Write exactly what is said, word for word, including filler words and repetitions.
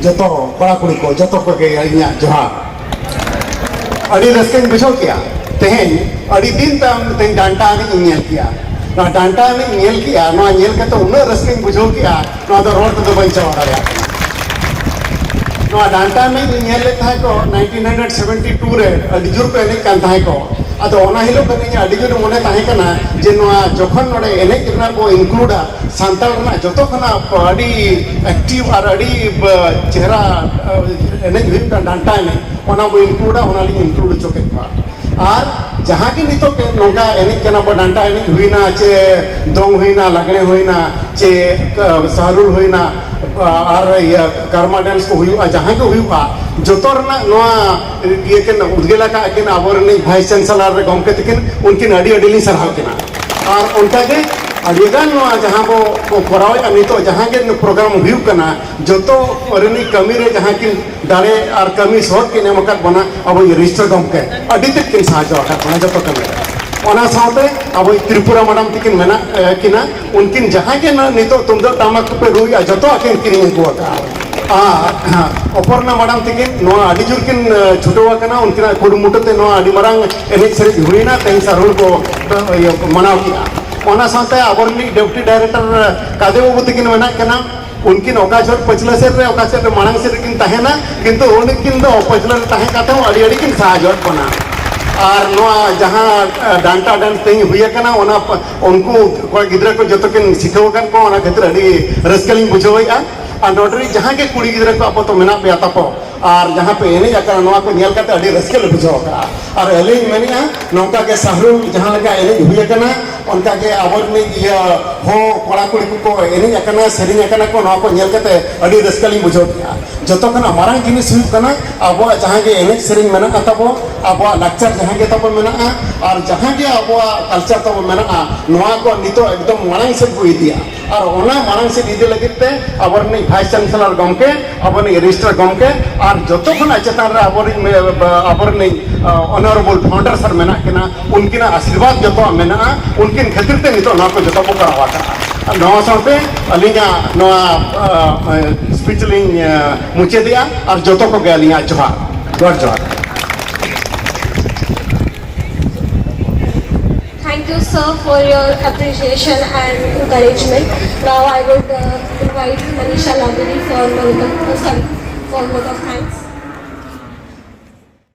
ᱡᱚᱛᱚ ᱠᱚᱲᱟ ᱠᱩᱲᱤ ᱠᱚ, ᱡᱚᱛᱚ ᱠᱚᱜᱮ ᱤᱧᱟᱹᱜ ᱡᱚᱦᱟᱨ᱾ ᱟᱹᱰᱤ ᱨᱟᱹᱥᱠᱟᱹᱧ ᱵᱩᱡᱷᱟᱹᱣ ᱠᱮᱜᱼᱟ᱾ ᱛᱮᱦᱮᱧ ᱟᱹᱰᱤ ᱫᱤᱱ ᱛᱟᱭᱚᱢ ᱛᱮᱦᱮᱧ ᱰᱟᱱᱴᱟ ᱮᱱᱮᱡ ᱤᱧ ᱧᱮᱞ ᱠᱮᱜᱼᱟ᱾ ᱱᱚᱣᱟ ᱰᱟᱱᱴᱟ ᱮᱱᱮᱡ ᱤᱧ ᱧᱮᱞ ᱠᱮᱜᱼᱟ, ᱱᱚᱣᱟ ᱧᱮᱞ ᱠᱟᱛᱮ ᱩᱱᱟᱹᱜ ᱨᱟᱹᱥᱠᱟᱹᱧ ᱵᱩᱡᱷᱟᱹᱣ ᱠᱮᱜᱼᱟ, ᱱᱚᱣᱟ ᱫᱚ ᱨᱚᱲ ᱛᱮᱫᱚ ᱵᱟᱹᱧ ᱪᱟᱵᱟ ᱫᱟᱲᱮᱭᱟᱜ ᱠᱟᱱᱟ᱾ ᱱᱚᱣᱟ ᱰᱟᱱᱴᱟ ᱮᱱᱮᱡ ᱤᱧ ᱧᱮᱞ ᱞᱮᱫ ᱛᱟᱦᱮᱸ ᱠᱚ ᱱᱟᱭᱤᱱᱴᱤᱱ ᱦᱟᱱᱰᱨᱮᱰ ᱥᱮᱵᱷᱮᱱᱴᱤ ᱴᱩ ᱨᱮ, ᱟᱹᱰᱤ ᱡᱳᱨ ᱠᱚ ᱮᱱᱮᱡ ᱠᱟᱱ ᱛᱟᱦᱮᱸ ᱠᱚ᱾ ᱟᱫᱚ ᱚᱱᱟ ᱦᱤᱞᱳᱜ ᱠᱷᱚᱱ ᱤᱧᱟᱹᱜ ᱟᱹᱰᱤ ᱡᱳᱨ ᱢᱚᱱᱮ ᱛᱟᱦᱮᱸ ᱠᱟᱱᱟ ᱡᱮ ᱱᱚᱣᱟ ᱡᱚᱠᱷᱚᱱ ᱱᱚᱰᱮ ᱮᱱᱮᱡ ᱨᱮᱱᱟᱜ ᱵᱚ ᱤᱱᱠᱞᱩᱰᱟ, ᱥᱟᱱᱛᱟᱲ ᱨᱮᱱᱟᱜ ᱡᱚᱛᱚ ᱠᱷᱚᱱᱟᱜ ᱟᱹᱰᱤ ᱮᱠᱴᱤᱵᱷ ᱟᱨ ᱟᱹᱰᱤ ᱵ-, ᱪᱮᱦᱨᱟ, ᱟ, ᱮᱱᱮᱡ ᱦᱩᱭᱩᱜ ᱠᱟᱱ ᱰᱟᱱᱴᱟ ᱮᱱᱮᱡ, ᱚᱱᱟ ᱵᱚ ᱤᱱᱠᱞᱩᱰᱟ, ᱚᱱᱟ ᱞᱤᱧ ᱤᱱᱠᱞᱩᱰ ᱦᱚᱪᱚ ᱠᱮᱫ ᱠᱚᱣᱟ᱾ ᱟᱨ ᱡᱟᱦᱟᱸ ᱜᱮ ᱱᱤᱛᱚᱜ ᱯᱮ ᱱᱚᱝᱠᱟ ᱮᱱᱮᱡ ᱠᱟᱱᱟ ᱵᱚ, ᱰᱟᱱᱴᱟ ᱮᱱᱮᱡ ᱦᱩᱭᱱᱟ, ᱪᱮ ᱫᱚᱝ ᱦᱩᱭᱱᱟ, ᱞᱟᱜᱽᱬᱮ ᱦᱩᱭᱱᱟ, ᱪᱮ, ᱟ, ᱥᱟᱦᱨᱩᱞ ᱦᱩᱭᱱᱟ, ᱟ, ᱟᱨ ᱤᱭᱟᱹ ᱠᱟᱨᱢᱟ ᱰᱮᱱᱥ ᱠᱚ ᱦᱩᱭᱩᱜᱼᱟ, ᱡᱟᱦᱟᱸ ᱜᱮ ᱦᱩᱭᱩᱜᱼᱟ, ᱡᱚᱛᱚ ᱨᱮᱱᱟᱜ ᱱᱚᱣᱟ ᱤᱭᱟᱹ ᱠᱤᱱ ᱩᱫᱽᱜᱮᱞ ᱟᱠᱟᱫ ᱠᱤᱱ ᱟᱵᱚ ᱨᱤᱱᱤᱡ ᱵᱷᱟᱭᱤᱥ ᱪᱟᱱᱥᱮᱞᱚᱨ ᱨᱮ ᱜᱚᱢᱠᱮ ᱛᱟᱹᱠᱤᱱ, ᱩᱱᱠᱤᱱ ᱟᱹᱰᱤ ᱟᱹᱰᱤ ᱞᱤᱧ ᱥᱟᱨᱦᱟᱣ ᱠᱤᱱᱟ᱾ ᱟᱨ ᱚᱱᱠᱟᱜᱮ ᱟᱹᱰᱤᱜᱟᱱ ᱱᱚᱣᱟ ᱡᱟᱦᱟᱸ ᱵᱚ, ᱵᱚ ᱠᱚᱨᱟᱣᱮᱫᱼᱟ ᱱᱤᱛᱚᱜ, ᱡᱟᱦᱟᱸ ᱜᱮ ᱯᱨᱳᱜᱨᱟᱢ ᱦᱩᱭᱩᱜ ᱠᱟᱱᱟ, ᱡᱚᱛᱚ ᱨᱤᱱᱤᱡ ᱠᱟᱹᱢᱤ ᱨᱮ ᱡᱟᱦᱟᱸ ᱠᱤᱱ ᱫᱟᱲᱮ ᱟᱨ ᱠᱟᱹᱢᱤ ᱥᱚᱦᱚᱫ ᱠᱤᱱ ᱮᱢ ᱟᱠᱟᱫ ᱵᱚᱱᱟ, ᱟᱵᱚ ᱨᱮᱡᱤᱥᱴᱟᱨ ᱜᱚᱢᱠᱮ ᱟᱹᱰᱤ ᱛᱮᱫ ᱠᱤᱱ ᱥᱟᱦᱟᱡᱽᱡᱚ ᱟᱠᱟᱫ ᱵᱚᱱᱟ ᱡᱚᱛᱚ ᱠᱟᱹᱢᱤ ᱨᱮ᱾ ᱚᱱᱟ ᱥᱟᱶᱛᱮ ᱟᱵᱚ ᱛᱨᱤᱯᱩᱨᱟ ᱢᱟᱰᱟᱢ ᱛᱟᱹᱠᱤᱱ ᱢᱮᱱᱟᱜ, ᱮ, ᱠᱤᱱᱟ, ᱩᱱᱠᱤᱱ ᱡᱟᱦᱟᱸ ᱜᱮ ᱱᱚᱜᱼᱚᱭ ᱱᱤᱛᱚᱜ ᱛᱩᱢᱫᱟᱹᱜ ᱴᱟᱢᱟᱠ ᱠᱚᱯᱮ ᱨᱩᱭᱮᱫᱼᱟ, ᱡᱚᱛᱚᱣᱟᱜ ᱠᱤᱱ ᱠᱤᱨᱤᱧ ᱟᱹᱜᱩ ᱟᱠᱟᱫᱼᱟ᱾ ᱟᱨ ᱚᱯᱚᱨᱱᱟ ᱢᱟᱰᱟᱢ ᱛᱟᱹᱠᱤᱱ ᱱᱚᱣᱟ ᱟᱹᱰᱤ ᱡᱳᱨ ᱠᱤᱱ, ᱮ, ᱪᱷᱩᱴᱟᱹᱣ ᱟᱠᱟᱱᱟ, ᱩᱱᱠᱤᱱᱟᱜ ᱠᱩᱨᱩᱢᱩᱴᱩ ᱛᱮ ᱱᱚᱣᱟ ᱟᱹᱰᱤ ᱢᱟᱨᱟᱝ ᱮᱱᱮᱡ ᱥᱮᱨᱮᱧ ᱦᱩᱭᱱᱟ, ᱛᱮᱦᱮᱧ ᱥᱟᱨᱦᱩᱞ ᱠᱚ, ᱮ, ᱤᱭᱟᱹ, ᱢᱟᱱᱟᱣ ᱠᱮᱫᱼᱟ᱾ ᱚᱱᱟ ᱥᱟᱶᱛᱮ ᱟᱵᱚᱨᱮᱱ ᱰᱮᱯᱩᱴᱤ ᱰᱟᱭᱨᱮᱠᱴᱚᱨ ᱠᱟᱫᱮ ᱵᱟᱹᱵᱩ ᱛᱟᱹᱠᱤᱱ ᱢᱮᱱᱟᱜ ᱠᱤᱱᱟ, ᱩᱱᱠᱤᱱ ᱚᱠᱟ ᱪᱷᱚᱴ ᱯᱟᱹᱪᱷᱞᱟᱹ ᱥᱮᱫ ᱨᱮ, ᱚᱠᱟ ᱥᱮᱫ ᱨᱮ ᱢᱟᱲᱟᱝ ᱥᱮᱫ ᱨᱮᱠᱤᱱ ᱛᱟᱦᱮᱱᱟ, ᱠᱤᱱᱛᱩ ᱩᱱᱠᱤᱱ ᱫᱚ ᱯᱟᱹᱪᱷᱞᱟᱹ ᱨᱮ ᱛᱟᱦᱮᱸ ᱠᱟᱛᱮ ᱦᱚᱸ ᱟᱹᱰᱤ ᱟᱹᱰᱤ ᱠᱤᱱ ᱥᱟᱦᱟᱡᱽᱡᱚᱭᱮᱫ ᱵᱚᱱᱟ᱾ ᱟᱨ ᱱᱚᱣᱟ ᱡᱟᱦᱟᱸ, ᱮ, ᱰᱟᱱᱴᱟ ᱰᱮᱱᱥ ᱛᱮᱦᱮᱧ ᱦᱩᱭ ᱟᱠᱟᱱᱟ, ᱚᱱᱟ ᱯ-, ᱩᱱᱠᱩ ᱠᱚᱲᱟ ᱜᱤᱫᱽᱨᱟᱹ ᱠᱚ ᱡᱚᱛᱚ ᱠᱤᱱ ᱥᱤᱠᱷᱟᱹᱣ ᱟᱠᱟᱫ ᱠᱚᱣᱟ, ᱚᱱᱟ ᱠᱷᱟᱹᱛᱤᱨ ᱟᱹᱰᱤ ᱨᱟᱹᱥᱠᱟᱹ ᱞᱤᱧ ᱵᱩᱡᱷᱟᱹᱣᱮᱫᱼᱟ᱾ ᱟᱨ ᱱᱚᱰᱮ ᱨᱮᱱ ᱡᱟᱦᱟᱸ ᱜᱮ ᱠᱩᱲᱤ ᱜᱤᱫᱽᱨᱟᱹ ᱠᱚ ᱟᱵᱚ ᱛᱚ ᱢᱮᱱᱟᱜ ᱯᱮᱭᱟ ᱛᱟᱯᱚ, ᱟᱨ ᱡᱟᱦᱟᱸ ᱯᱮ ᱮᱱᱮᱡ ᱟᱠᱟᱱᱟ, ᱱᱚᱣᱟ ᱠᱚ ᱧᱮᱞ ᱠᱟᱛᱮ ᱟᱹᱰᱤ ᱨᱟᱹᱥᱠᱟᱹ ᱞᱮ ᱵᱩᱡᱷᱟᱹᱣ ᱟᱠᱟᱫᱼᱟ᱾ ᱟᱨ ᱟᱹᱞᱤᱧ ᱢᱮᱱᱮᱫᱼᱟ, ᱱᱚᱝᱠᱟ ᱜᱮ ᱥᱟᱦᱨᱩᱞ ᱡᱟᱦᱟᱸ ᱞᱮᱠᱟ ᱮᱱᱮᱡ ᱦᱩᱭ ᱟᱠᱟᱱᱟ, ᱚᱱᱠᱟ ᱜᱮ ᱟᱵᱚᱨᱮᱱ ᱤᱭᱟᱹ ᱦᱚᱸ ᱠᱚᱲᱟ ᱠᱩᱲᱤ ᱠᱚᱠᱚ ᱮᱱᱮᱡ ᱟᱠᱟᱱᱟ, ᱥᱮᱨᱮᱧ ᱟᱠᱟᱱᱟ ᱠᱚ, ᱱᱚᱣᱟ ᱠᱚ ᱧᱮᱞ ᱠᱟᱛᱮ ᱟᱹᱰᱤ ᱨᱟᱹᱥᱠᱟᱹ ᱞᱤᱧ ᱵᱩᱡᱷᱟᱹᱣ ᱠᱮᱫᱼᱟ᱾ ᱡᱚᱛᱚ ᱠᱷᱚᱱᱟᱜ ᱢᱟᱨᱟᱝ ᱡᱤᱱᱤᱥ ᱦᱩᱭᱩᱜ ᱠᱟᱱᱟ, ᱟᱵᱚᱣᱟᱜ ᱡᱟᱦᱟᱸ ᱜᱮ ᱮᱱᱮᱡ ᱥᱮᱨᱮᱧ ᱢᱮᱱᱟᱜ ᱛᱟᱵᱚ, ᱟᱵᱚᱣᱟᱜ ᱞᱟᱠᱪᱟᱨ ᱡᱟᱦᱟᱸ ᱜᱮ ᱛᱟᱵᱚ ᱢᱮᱱᱟᱜᱼᱟ, ᱟᱨ ᱡᱟᱦᱟᱸ ᱜᱮ ᱟᱵᱚᱣᱟᱜ ᱠᱟᱞᱪᱟᱨ ᱛᱟᱵᱚ ᱢᱮᱱᱟᱜᱼᱟ, ᱱᱚᱣᱟ ᱠᱚ ᱱᱤᱛᱚᱜ ᱮᱠᱫᱚᱢ ᱢᱟᱲᱟᱝ ᱥᱮᱫ ᱵᱚ ᱤᱫᱤᱭᱟ᱾ ᱟᱨ ᱚᱱᱟ ᱢᱟᱲᱟᱝ ᱥᱮᱫ ᱤᱫᱤ ᱞᱟᱹᱜᱤᱫ ᱛᱮ ᱟᱵᱚᱨᱮᱱ ᱵᱷᱟᱭᱤᱥ ᱪᱟᱱᱥᱮᱞᱚᱨ ᱜᱚᱢᱠᱮ, ᱟᱵᱚᱨᱮᱱ ᱨᱮᱡᱤᱥᱴᱨᱟᱨ ᱜᱚᱢᱠᱮ, ᱟᱨ ᱡᱚᱛᱚ ᱠᱷᱚᱱᱟᱜ ᱪᱮᱛᱟᱱ ᱨᱮ ᱟᱵᱚᱨᱮᱱ, ᱟᱵᱚᱨᱮᱱ, ᱟ, ᱚᱱᱟᱨᱮᱵᱚᱞ ᱯᱷᱟᱣᱩᱱᱰᱟᱨ ᱥᱟᱨ ᱢᱮᱱᱟᱜ ᱠᱤᱱᱟ, ᱩᱱᱠᱤᱱᱟᱜ ᱟᱥᱤᱨᱵᱟᱫᱽ ᱡᱚᱛᱚᱣᱟᱜ ᱢᱮᱱᱟᱜᱼᱟ, ᱩᱱᱠᱤᱱ ᱠᱷᱟᱹᱛᱤᱨ ᱛᱮ ᱱᱤᱛᱚᱜ ᱱᱚᱣᱟ ᱠᱚ ᱡᱚᱛᱚ ᱵᱚ ᱠᱚᱨᱟᱣ ᱟᱠᱟᱫᱼᱟ᱾ ᱱᱚᱣᱟ ᱥᱟᱶᱛᱮ ᱟᱹᱞᱤᱧᱟᱜ ᱱᱚᱣᱟ ᱥᱯᱤᱪ ᱞᱤᱧ ᱢᱩᱪᱟᱹᱫᱮᱜᱼᱟ᱾ ᱟᱨ ᱡᱚᱛᱚ ᱠᱚᱜᱮ ᱟᱹᱞᱤᱧᱟᱜ ᱡᱚᱦᱟᱨ, ᱡᱚᱦᱟᱨ ᱡᱚᱦᱟᱨ᱾ Thank you, sir, for your appreciation and encouragement. Now I would uh, invite Manisha Lavuri for Monica, uh, sorry, for vote of thanks.